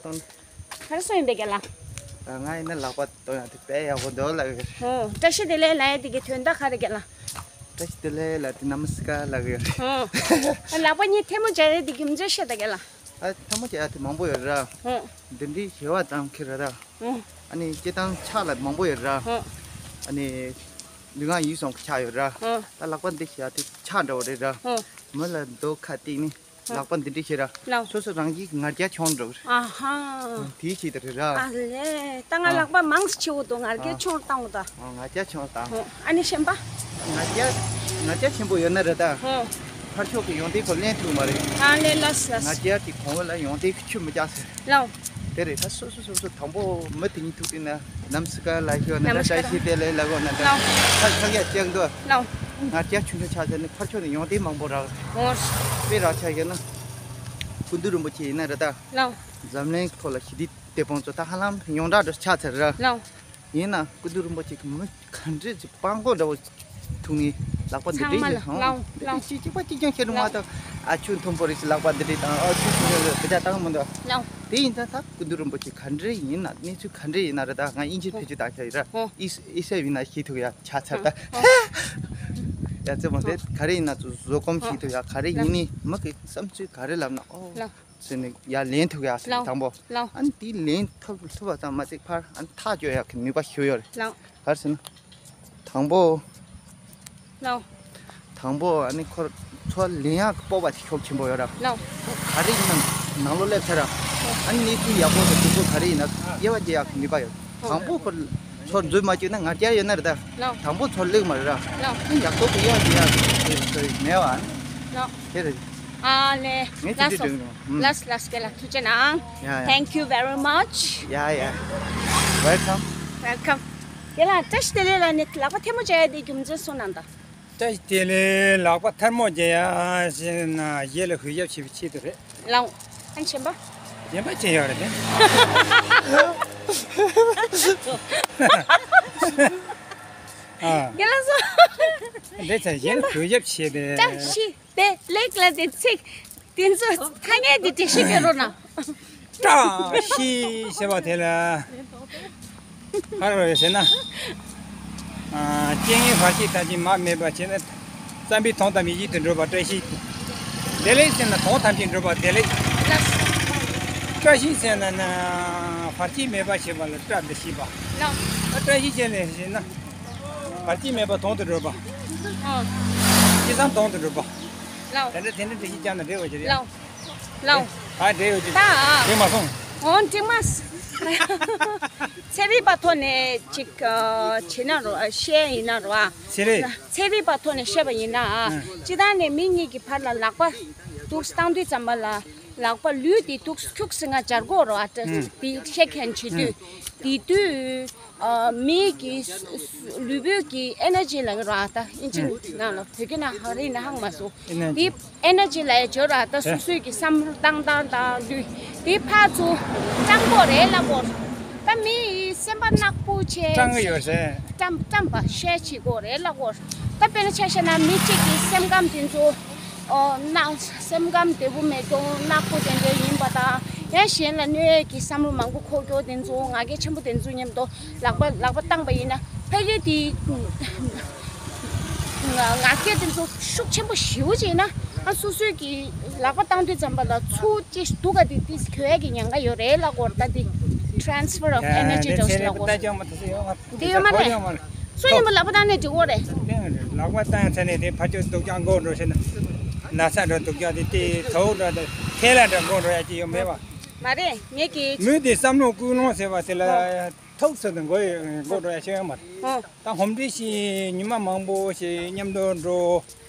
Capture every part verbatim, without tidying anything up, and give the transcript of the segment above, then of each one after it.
ག་རེ་གསུངས་ཡིན་པས་རྒན་ལགས། ང་ཡིན་ན་ལག་པ་གཏོང་ཡག་དེ་དཔེ་ཡག་པོ་འདུག་ལབ་ཡོད། ཨོ། བཀྲ་ཤིས་བདེ་ལེགས་ལབ་ཡག་དེ་གི་དོན་དག་ག་རེ་རྒན་ལགས། བཀྲ་ཤིས་བདེ་ལེགས་ལབ་དེ་ནམ་སྐར་ལབ་ཡོད། ཨོ། ལག་པ་གཉིས་ཐལ་མོ་སྦྱར་ཡག་དེ་རྒྱུ་མཚན་བཤད་དང་རྒན་ལགས། ཨ་ཐལ་མོ་སྦྱར་ཡག་དེ་མང་པོ་ཡོད་ར། ཨོ། འདི་འདྲའི་ཞེ་བ་དང་ཁེ་ར་ར། ཨོ། ཨ་ནི་སྐྱེ་སྟངས་ཆག་ལ་མང་པོ་ཡོད་ར། ཨོ། ཨ་ནི་ལུས་ངག་ཡིད་གསུམ་གྱི་ཆག་ཡོད་ར། ཨོ། ད་ལག་པ་འདི་ཞེ་བ་དེ་ཆག་འདྲ་བོ་རེད་ར། ཨོ། མི་ལ་རྡོ་ཁ་གཏད་ནི། ལག་པ་འདི་འདྲ་བྱས་ར། ལགས། སོ་སོ་རང་གི་ང་རྒྱལ་ཆུང་འགྲོ་གི་རེད། ཨ་ཧ། དེའི་ཆེད་དུ་རེད་ར། ཨ་ལས། ད་ང་ཨ། ལག་པ་མང་ཙམ་བྱེད་འོ་དོ་ང་རྒྱལ་ཨ། ཆུང་བཏང་འོ་ད། ཨ། ང་རྒྱལ་ཆུང་བཏང་། ཨོ། ཨ་ནི་གཞན་པ། ང་རྒྱལ་ང་རྒྱལ་ཆེན་པོ་ཡོད་ན་རེད་ད། ཨོ། ཕར་ཕྱོགས་ཀྱི་ཡོན་ཏན་ཁོ་ལེན་ཐུབ་མ་རེད། ཨ་ལས་ལགས་ལགས། ང་རྒྱལ་གྱི་གོང་བུ་ལ་ཡོན་ཏན་གྱི་ཆུ་མི་རྒྱག་ཟེར། ལགས། དེ་རེད་ད། སོ་སོ་སོ་སོ་དང་པོ་མི་དེ་གཉིས་ཐུག་དུས་ན་ནམ་སི་ཀ་ལ་ཤོད་ན་ད་ནམ་སི་ཀ་བཀྲ་ཤིས་བདེ་ལེགས་ལ་གོ་ན་ད་ལགས། ཁ་ཁ་ཡ་ཅང་འདུག་ལགས། ང་རྒྱལ་ཆུང་ཆུང་ཆགས་ཟེར་ནས་ཕར་ཕྱོགས་ནས་ཡོན་ཏན་མང་པོ་རག་ཨོ། དཔེ་རག་ཆ་ཡོད་ན། ཀུན་འདུས་རིན་པོ་ཆེ་ཡིན་ན་རེད་ད། ལགས། འཛམ་གླིང་ཐོག་ལ་ཞི་བདེ་སྡེ་དཔང་ཚོ་ད་ཧ་ལམ་ཡོངས་གྲགས་འདྲ་ཆགས་ཚར་རེད། ལགས། ཡིན་ན་ཀུན་འདུས་རིན་པོ་ཆེ་གི་མི་ག་འདྲས་ཀྱི་དཔང་པོ་འདྲ་བོ་ཐུག་ནས་ལག་པ་འདི་ཚང་མ་འདྲས་ལ་ཡིན་ཧང་ལགས་འདི་ལགས། གཅིག་གཅིག་པ་གཅིག་ཀྱང་ཤེས་རུང་མ་ལགས། ཐུབ། ཨ་ཆུ་མཐོན་པོ་རེད་ཟེར་ལག་པ་འདི་འདྲས་དང་ཨ་ཆུ་ཆུང་ཆུང་རེད་དེ་འདྲ་བཏང་མི་འདུག་ལགས། དེ་ཡིན་ཙང་ད་ཀུན་འདུས་རིན་པོ་ཆེ་ག་འདྲས་ཡིན་ན་གནས་ཚུལ་ག་འདྲས་ཡིན་ན་རེད་ད། ང་དབྱིན་ཇིར་ཨོ། བེད་སྤྱོད་བཏང་ཤག་ཡིན་ར། ཨོ། ཨི་ཨི་སེ་ཡིན་ན་ཤེས་ཐུབ་ཡ་ཆ་ཚར་ད། ཨོ། ཡ་ཙེ་མོ་དེ་ག་རེ་ཡིན་ན་ཚོ་བཟོ་སྒོམ་ཤེས་ཐུབ་ཡ་ག་རེ་ཡིན་ནི་མི་གི་བསམ་ཚུལ་ག་རེ་ལབ་ན་ཨོ། ལགས། ཟེར་ནས་ཡར་ལེན་ཐུབ་ཡ་ཟེར་ལགས། དང་པོ། ལགས། ཨ་ནི་དེ་ལེན་ཐུབ་ཐུབ་པ་ཙམ་མ་ཟད་ཕར་ཨ་ནི་ཐག་གཅོད་ཡག་གི་ནུས་པ་ཞིག་ཡོད་རེད། ལགས། ག་རེ་ཟེར་ན། དང་པོ། ལགས། དང་པོ་ཨ་ནི་ཁོར་ཚུར་ལེན་ཡག་གི་སྤོབས་པ་དེ་ཤུགས་ཆེན་པོ་ཡོད་ར། ལགས། ཁོ་ག་རེ་ཡིན་ན་ནང་ལོགས་སླེབས་ཚར་ར། ཨ་ནི་གནས་ཚུལ་ཡག་པོ་དང་སྡུག་པོ་ག་རེ་ཡིན་ན་དབྱེ་བ་འབྱེད་ཡག་གི་ནུས་པ་ཡོད། དང་པོ་ཁོ་ཚུར་འཛུལ་མ་བཅུག་ན་ང་རྒྱལ་ཡོད་ན་རེད་ད། ལགས། དང་པོ་ཚུར་ལེགས་མ་རེད་ར། ལགས། ཨ་ནི་ཡག་པོ་དེ་དབྱེ་བ་འབྱེད་ཡག་གི་མེད་བ། ལགས། དེ་རེད། ཨ་ལས། ངས་ཅི་ལགས་སོ། འདྲི་འདྲི་ཡོང་། ལགས་ལགས་སྐད་ལ་ཐུགས་རྗེ་གནང་། ཡ་ཡ། Thank you very much. Yeah, yeah. Welcome. Welcome. དེ་ལ་བཀྲ་ཤིས་བདེ་ལེགས་ལ་ནི་ལག་པ་ཐལ་མོ་སྦྱར་ཡ་དེ་རྒྱུ་མཚན་གསུངས་གནང་དང་། བཀྲ་ཤིས་བདེ་ལེགས་ལག་པ་ཐལ་མོ་སྦྱར་ཡ་ཟེར་ན་གཞན་ལ་གུས་ཞབས་བྱེད་པའི་ཆེད་དུ་རེད། ལགས། ཨ་ནི་གཞན་པ། གཞན་པ་ཅི་ཡོད་རེད་དེ། ཨ། དེ་ལ་སོ། འདི་ཚེ་གཞན་ལ་གུས་ཞབས་བྱེད་པའི། བཀྲ་ཤིས། དེ་ལེགས་ལ་དེ་ཚིག་དེ་ཚོ་ཐ་སྙད་དེ་འགྲེལ་བཤད་རྒྱག་རོགས་གནང་། བཀྲ་ཤིས་ཟེར་བ་དེ་ལ་ག་རེ་རེད་ཟེར་ན། ཨ། རྐྱེན་ངན་བར་ཆད་ཐམས་ཅད་མར་མེད་པར་བྱས་ནས་བསམ་པའི་དོན་དམ་ཡིད་བཞིན་དུ་འགྲུབ་པ་བཀྲ་ཤིས། བདེ་ལེགས་ཟེར་ན་དོན་ཐམས་ཅད་འགྲུབ་པ་བདེ་ལེགས། བཀྲ་ཤིས་ཟེར་ན་ན་བར་ཆད་མེད་པར་བྱེད་པ་ལ་བཀྲ་འདི་ཤིས་པ། བཀྲ་ཤིས་ཟེར་ནས་ཟེར་ན། བར་ཆད་མེད་པ་དོན་དུ་འགྲུབ་པ། ཨ། ཅི་བསམ་དོན་དུ་འགྲུབ་པ། ལགས། དེ་འདྲ་དེ་འདྲ་འགྲེལ་བཤད་རྒྱག་ན་འགྲིག་པ་ཅིག་རེད། ལགས། ལགས། ཨ་འགྲིག་ཡོད་ཅིག་ད་འགྲིག་མ་སོང་། ཨོ་འགྲིག་མ་སོང་། ཚན་རིག་པ་ཐོག་ནས་ཅིག་ཨ་བྱེད་ན་རོ། ཨ་བཤད་ཡིན་ན་རོ། ཨ། ཚན་རིག་ཚན་རིག་པ་ཐོག་ནས་བཤད་པ་ཡིན་ན། ཨ། ཨ། སྤྱིར་བཏང་ནས་མི་གཉིས་ཀྱི་བར་ལ་ལག་པ་འདུག་བཏང་དུས་ཙམ་པ་ལ་ལག་པ་ལུས་དེ་འདུག་ཁྱུག་ཟེར་ང་སྦྱར་དགོས་རོ། ཨ། ཨ། དེ་ཤེག་ཧེན་བྱེད་དུས། ཨ། དེ་དུས། ཨ། མིའི་གི་ལུས་པོའི་གི་ཨེ་ནར་ཇི་ལ་ཡོད་ར། ད་ཨིན་ཇི་ནང་ལ་བོད་སྐད་ནང་ཧ་རི་ན་ཧང་མ་སོ། ཨེ་ནར་ཇི། དེ་ཨེ་ནར་ཇི་ལ་ཡོད་ར། ད་སོ་སོའི་གི་བསམ་བློ་བཏང་སྟངས་དང་ལུས་དེ་ཕར་ཚུར་སྐྲངས་དགོས་རེད་ལབ་དགོས། ད་མིའི་སེམས་པ་ནག་པོ་བྱས། སྐྲངས་ཀྱི་ཡོད་རེད། སྐྲངས་སྐྲངས་པ་ཤེད་བྱེད་དགོས་རེད་ལབ་དགོས། ད་དཔེར་ན་ཆ་བཞག་ན་མི་གཅིག་གི་སེམས་ཁམས་དེ་ཚོ། ཨོ། ནག་སེམས་ཁམས་བདེ་པོ་མེད་རྐྱང་ནག་པོ་དེ་འདྲ་ཡིན་པ་དང་། ཡང་གཞན་ལ་གནོད་ཡས་ཀྱི་བསམ་བློ་མང་པོ་འཁོར་རྒྱུ་དེ་ཚོ་ང་རྒྱལ་ཆེན་པོ་དེ་ཚོ་མཉམ་དུ་ལག་པ་ལག་པ་བཏང་པ་ཡིན་ན་ཕ་གི་དེ་ང་རྒྱལ་དེ་ཚོ་ཤུགས་ཆེན་པོ་ཞེ་པོ་ཅིག་ཡིན་ན། ཨ། སོ་སོའི་གི་ལག་པ་བཏང་དུས་ཙམ་པ་ལ་ཚུར་ཅིག་སྡུག་ག་དེ་ཏིས་གྱོད་ཡས་ཀྱི་ཉེན་ཁ་ཡོད་རེད་ལབ་དགོས་རེད། ད་དེ་transfer of energy འདྲ་བོ་ཞིག་ལབ་དགོས་རེད། དེ་ཡོད་མ་རེད། སུ་ཡིན་པ་ལག་པ་བཏང་ནས་འགྲིག་གོ་རེད། ལག་པ་བཏང་ཚར་ནས་དེ་ཕར་ཕྱོགས་སྡུག་ཅག་འགོ་འགྲོ་ཤེ་ན། ན་ཚ་འདྲ་སྡུག་ཅག་དེ་དེ་ཚ་བོ་འདྲ་དེ་ཁེ་ལ་འདྲ་འགོ་འགྲོ་ཡ་ཅི་ཡོད་མེད་པ། མ་རེད་ངས་ཀྱི། མི་དེ་བསམ་བློ་ཀུན་སློང་ཟེར་བ་དེ་ལ་ཐུག་ཚོད་དུ་འགོ་འགོ་འགྲོ་ཡ་ཤེས་ཡོད་མ་རེད། ཨོ། ད་ཧོམ་ཁྲིད་ཞིག་ཉི་མ་མང་པོ་ཞིག་མཉམ་དུ་འགྲོ།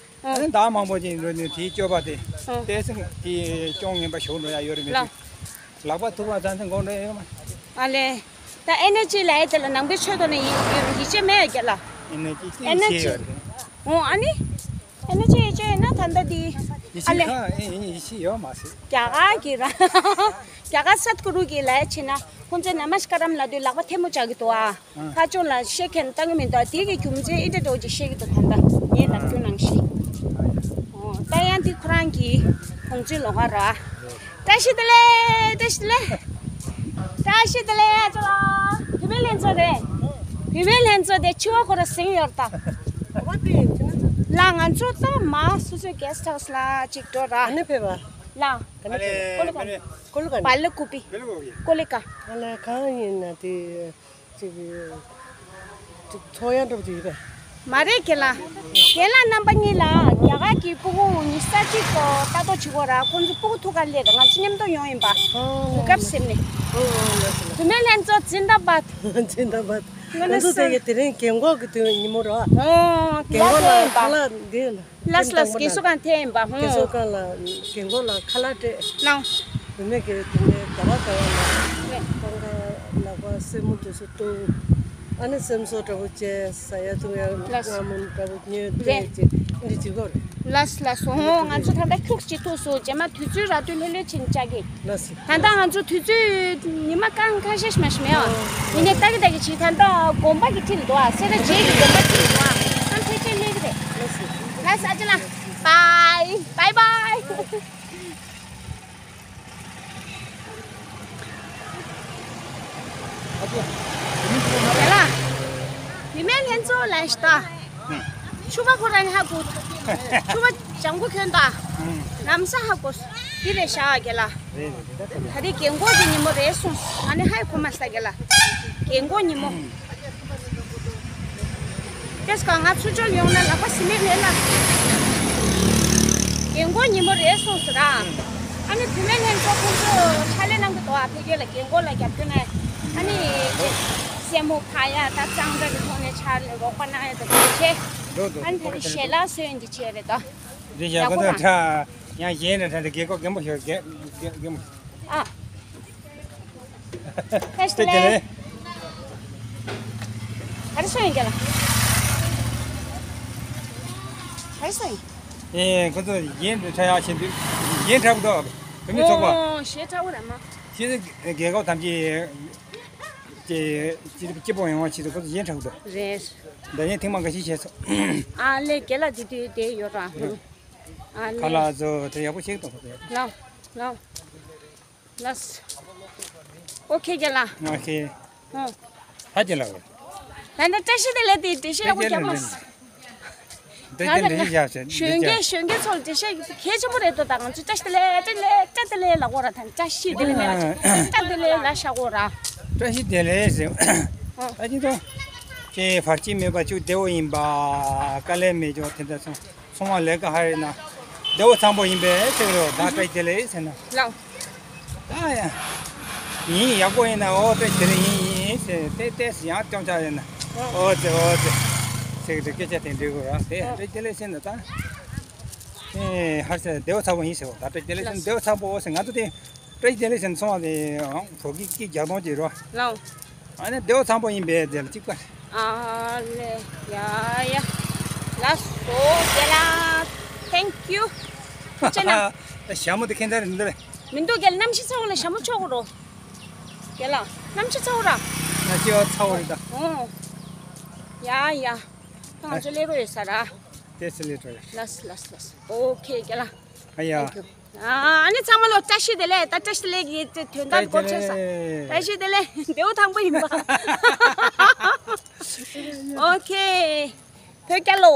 ཨ་ནི་ཟླ་མང་པོ་ཅིག་འགྲོ་ནས་དེའི་སྤྱོད་པ་དེ། ཨ། བསྟན་སྲིད་དེ་སྐྱོན་ངན་པ་ཞུགས་འགྲོ་ཡ་ཡོད་རེད་མི་ལགས། ལག་པ་ཐུག་པ་ཙམ་ཞིག་འགོ་འགྲོ་ཡ་ཡོད་མ། ཨ་ལས། ད་ཨེ་ནར་ཇི་ལབ་ཡ་དེ་ལ་ནང་པའི་ཆོས་ཐོག་ནས་ཡིད་ཡིད་ཡིད་ཆེས་མེད་ཡ་རྒྱ་ལ། ཨེ་ནར་ཇི་ཅི་ཨེ་ནར་ཇི་ཡོད་རེད། འོ་ཨ་ནི། ཨེ་ནར་ཇི་ཡིད་ཆེས་ཡོད་ན་ད་ལྟ་དེ། ཡིད་ཨ་ཆེས་ལས། ག་ཨེ་ཡིད་ཆེས་ཡོད་མ་ཟེར། རྒྱ་གར་གྱི་ར། རྒྱ་གར་སད་གུ་རུ་གི་ལབ་ཡ་ཕྱིན་ན་ཁོང་ཚོས་ན་མ་སྐར་རམ་ལབ་དུས་ལག་པ་ཐལ་མོ་སྦྱར་གི་འདུག་ཨ། ཨ། ཁ་ཕྱོགས་ལ་ཤེག་ཧེན་བཏང་གི་མི་འདུག་དེ་གི་རྒྱུ་མཚན་ཨེ་འདྲ་འདྲ་བོ་ཅིག་བཤད་ཀྱི་འདུག་ད་ལྟ་ངས་ལབ་རྒྱུ་ནང་བཞིན། ཨོ། ད་ཡང་འདི་ཁོ་རང་གི་གོང་ཚོའི་ལོགས་ཀ་ར། བཀྲ་ཤིས་བདེ་ལེགས། བཀྲ་ཤིས་བདེ་ལེགས། ཨ་ཤི་དེ་ལས་ཡ་ཅོ་ལ། བུད་མེད་ལྷན་ཚོགས་རེད། བུད་མེད་ལྷན་ཚོགས་དེ་ཕྱུ་པ་ཁོ་ར་ཟིང་ཡོད་ད། ལ་ང་ཚོ་ད་མ་སོ་སོའི་གེ་སི་ཊི་ཧའུ་སི་ལ་ཅིག་འགྲོ་ར། ཨ་ནི་ཕེབས་པ། ལ། ཨ་ལེ། ཀོ་ལི་ཀ། ཀོ་ལི་ཀ། པ་ལི་ཀུ་པི། ཀོ་ལི་ཀ། ཀོ་ལི་ཀ། ཨ་ལེ་གང་ཡིན་ན་དེ། ཅིག་ཅིག་ཚོགས་ཡང་འགྲོ་བ་དེ་ཡིན་པས། མ་རེད་རྒན་ལགས། རྒན་ལགས་རྣམ་པ་གཉིས་ལ་རྒྱ་གར་གྱི་སྤུ་གུ་ཉི་ཤུ་རྩ་གཅིག་གོ་ལྟ་རྟོག་བྱེད་དགོས་ར། ཁོང་ཚོ་སྤུ་གུ་ཐུག་ག་སླེབས་ར། ང་ཚོ་མཉམ་དུ་ཡོང་ཡིན་པ། ཨོ་གོ་སྐབས་ཟེར་ནས། ཨོ་ཨོ་ལགས་སོ་ལགས། བུད་མེད་ལྷན་ཚོགས་ཛིན་དཱ་བཱད། ཛིན་དཱ་བཱད། ང་ཚོ་དེ་ག་དེ་རིང་རྒན་གོག་གི་དུས་ཉིན་མོ་ར། ཨོ་རྒན་གོག་ལ་ཁ་ལག་འདི་ལ། ལགས་སོ་ལགས་སོ། རྒན་གསོ་ཁང་ཐེ་ཡིན་པ། ཧུང་། རྒན་གསོ་ཁང་ལ་རྒན་གོག་ལ་ཁ་ལག་སྤྲད། གནང་། བུད་མེད་ཀྱི་དེ་ནས་ཟླ་བ་ཟླ་བ་ལ་ནས། སྤང་ཁ་ལག་པ་སེན་མོ་དེ་ཚོ་བཏུང་། ཨ་ནི་སེམས་གསོ་འདྲ་པོ་བྱས། ཟ་ཡ་བཏུང་ཡ་ལགས་སོ། སྔ་མོ་འདྲ་པོ་ཉོས་ལགས། སྤྲད་བྱས་འདི་བྱེད་དགོས་རེད། ལགས་སོ་ལགས་སོ། ཧུང་། ང་ཚོ་ད་ལྟ་ཁྱུག་ཅིག་ཐུག་སོང་། རྗེས་མ་དུས་ཚོད་རག་དུས་ལྷོད་ལྷོད་ཕྱིན་བཅར་གྱི། ལགས་སོ། ད་ལྟ་ང་ཚོ་དུས་ཚོད་ཉི་མ་རྐང་ཁ་ཤས་ཤིག་མ་ཞིག་མེད་ཨ། ཡིན་ནའི་ལྟ་གི་ལྟ་གི་བྱེད། ད་ལྟ་དགོན་པ་གི་འཁྲིས་ལ་འདུག་ཨ། སེ་ར་བྱེས་ཀྱི་དགོན་པ་འཁྲིས་ལ་འདུག་ཨ། ཨ་ཕལ་ཆེར་སླེབས་ཀྱི་རེད། ལགས་སོ། ལགས་སོ་ཨ་ཅེ་ལགས། བའི་བའི་བའི། རྒན་ལགས། བུད་མེད་ལྷན་ཚོགས་ལ་ཤི་ད། ཕྱུ་པ་ཁོ་རང་ཧ་གོ། ཕྱུ་པ་ལྗང་གུ་གྱོན་ད། ལམ་སང་ཧ་གོ། འདི་རེད་ཤག་རྒན་ལགས། རེད་རེད། ད་རེས་རྒན་གོག་གི་ཉིན་མོ་རེད་གསུངས། ང་ནི་ཧ་གོ་མ་སོང་རྒན་ལགས། རྒན་གོག་ཉིན་མོ། ཏེས་ཀ་ང་ཚུར་ཕྱོགས་ཡོང་ན་ལག་པ་ཟིན་མེད་མེད་ལ། རྒན་གོག་ཉིན་མོ་རེད་གསུངས་ཟེར་ར། ཨ་ནི་བུད་མེད་ལྷན་ཚོགས་ཁོང་ཚོ་ཕྱག་ལས་གནང་གི་འདུག་ཨ། ཕ་གི་ལ་རྒན་གོག་ལ་རྒྱབ་སྐྱོར་གནང་། ཨ་ནི་སེན་མོ་ཕར་ཡ་ད་གཙང་སྦྲ་གི་ཐོག་ནས་ཕྱག་ལས་རོགས་པ་གནང་ཡ་ད་དེ་བྱས། འགྲོ་འགྲོ། ཨ་ནི་ད་དེ་ཞལ་ལག་བཟོས་ཡིན་དེ་བྱས་རེད་ད། འདི་ཡག་པོ་ཡག་པོ་དང་། ད་ཡང་གཞན་ནས་ད་འདི་རྒན་གོག་རྒན་པོ་ཞིག་རྒན་རྒན་རྒན་པོ། ཨ། བཀྲ་ཤིས་བདེ་ལེགས། ག་རེ་ཟེར་ཡིན་རྒན་ལགས། ག་རེ་ཟེར་ཡིན། ཨེ། ཁོ་ཚོ་ཡིན་དུ་ཆ་ཡག་ཆེ་དུས་ཡིན་དྲག་པོ་འདུག་བུད་མེད་ཚོགས་པ། ཨོ་ཞེ་དྲག་པོ་རེད་མ། ཤེས་ཚེ་རྒན་གོག་ཐམས་ཅད་ཀྱི་སྐྱིད་པོ་ཡོང་བ་ཆེད་དུ་ཁོ་ཚོ་ཡིན་དྲག་པོ་འདུག་རེད། ཟླ་ཉིན་ཐེངས་མ་འགའ་ཤས་བྱས་སོང་། ཨ་ལེ་རྒན་ལགས་དེ་དུས་དེ་ཡོད་ར། ཨ་ཁ་ལག་ལེ། ཚོ་དེ་ཡག་པོ་ཞིག་འདུག་ཁོ་ཚོ་ཡག་པོ། ལགས་ལགས། ལགས། ཨོ་ཁེ་རྒན་ལགས། ང་ཁེ། ཧོ། ཧ་ཅང་ལགས། ད་ནི་བཀྲ་ཤིས་བདེ་ལེགས་དེ་འགྲེལ་བཤད་ཡག་པོ་རྒྱབ་པ། བཀྲ་ཤིས་བདེ་ལེགས་བཞག་ཟེར་གཞོན་སྐྱེས་གཞོན་སྐྱེས་ཚོར་འགྲེལ་བཤད་གལ་ཆེན་པོ་རེད་དོ། ད་ང་ཚོ་བཀྲ་ཤིས་བདེ་ལེགས་བཀྲ་ཤིས་བདེ་ལེགས་བཀྲ་ཤིས་བདེ་ལེགས་ལབ་དགོས་ར། ད་བཀྲ་ཤིས་བདེ་ལེགས་མེད་ལ་བཀྲ་བདེ་ལེགས་ལབ་བཞག་དགོས་ར། བཀྲ་ཤིས་བདེ་ལེགས་ཟེར། ཨ་ཅི་ཏོ། ཁྱེད་བར་ཆད་མེད་པར་ཅུང་བདེ་བོ་ཡིན་པ། དཀའ་ལས་མེད་ཅོག་དེ་འདྲ་སོང་། ཚང་མ་ལས་ཀ་ཧ་རེ་ན། བདེ་བོ་ཚང་པོ་ཡིན་པས་ཟེར་རོ། ད་བཀྲ་ཤིས་བདེ་ལེགས་ཟེར་ན། ལགས། ད་ཡ། ཡིན་ཡག་པོ་ཡིན་ན་ཨོ་བཀྲ་ཤིས་བདེ་ལེགས་ཡིན་ཡིན་ཟེར་ཏེ་ཏེ་ཡང་སྐྱོང་ཆ་ཡོད་ན། ཨོ་ཙེ་ཨོ་ཙེ། ཟེར་གི་སྐད་ཆ་དེ་འདྲི་དགོས་ར་དེ་བཀྲ་ཤིས་བདེ་ལེགས་ཟེར་ན་ད། ཨེ་ཧར་ཟེར་བདེ་བོ་ཚང་པོ་ཡིན་ཟེར་བ། ད་བཀྲ་ཤིས་བདེ་ལེགས་ཟེར་ན་བདེ་བོ་ཚང་པོ་ཟེར་ང་ཚོ་དེ། བཀྲ་ཤིས་བདེ་ལེགས་ཟེར་ན་སོང་བ་དེ་ཨང་བོད་སྐད་སྐད་རྒྱག་སྟངས་ཅིག་རོ། ལའོ། ཨ་ནི་བདེ་བོ་ཚང་པོ་ཡིན་པས་དེ་ལ་གཅིག་པ། ཨ་ལེ། ཡ་ཡ། ལགས་སོ་རྒན་ལགས། Thank you། ཅེ་ན། ད་ཞྭ་མོ་དེ་ཁེངས་ཚར་རེད་འདུག་རེད། མི་འདུག་རྒན་ལགས། གནམ་གཤིས་ཚ་བ་ལ་ཞྭ་མོ་འཕྱོག་དགོས་རོ། རྒན་ལགས། གནམ་གཤིས་ཚ་བ་ར། གནམ་གཤིས་ཚ་བ་རེད་ད། ཨོ། ཡ་ཡ། ད་ང་ཚོ་སླེབས་རོགས་ཡོད་ས་ར། དེ་སུ་ལས་འགྲོ་ཡ། ལགས་ལགས་ལགས། ཨོ་ཁེ་རྒན་ལགས། ཨ་ཡ། Thank you། ཨ་ནི་ཚང་མ་ལོ་བཀྲ་ཤིས་བདེ་ལེགས། ད་བཀྲ་ཤིས་བདེ་ལེགས་ཀྱི་དོན་དག་གོ་ཆོད་ས། བཀྲ་ཤིས་བདེ་ལེགས། བཀྲ་ཤིས་བདེ་ལེགས། བདེ་བོ་ཐང་པོ་ཡིན་པ། ཨོ་ཁེ། བོད་རྒྱལ་ལོ།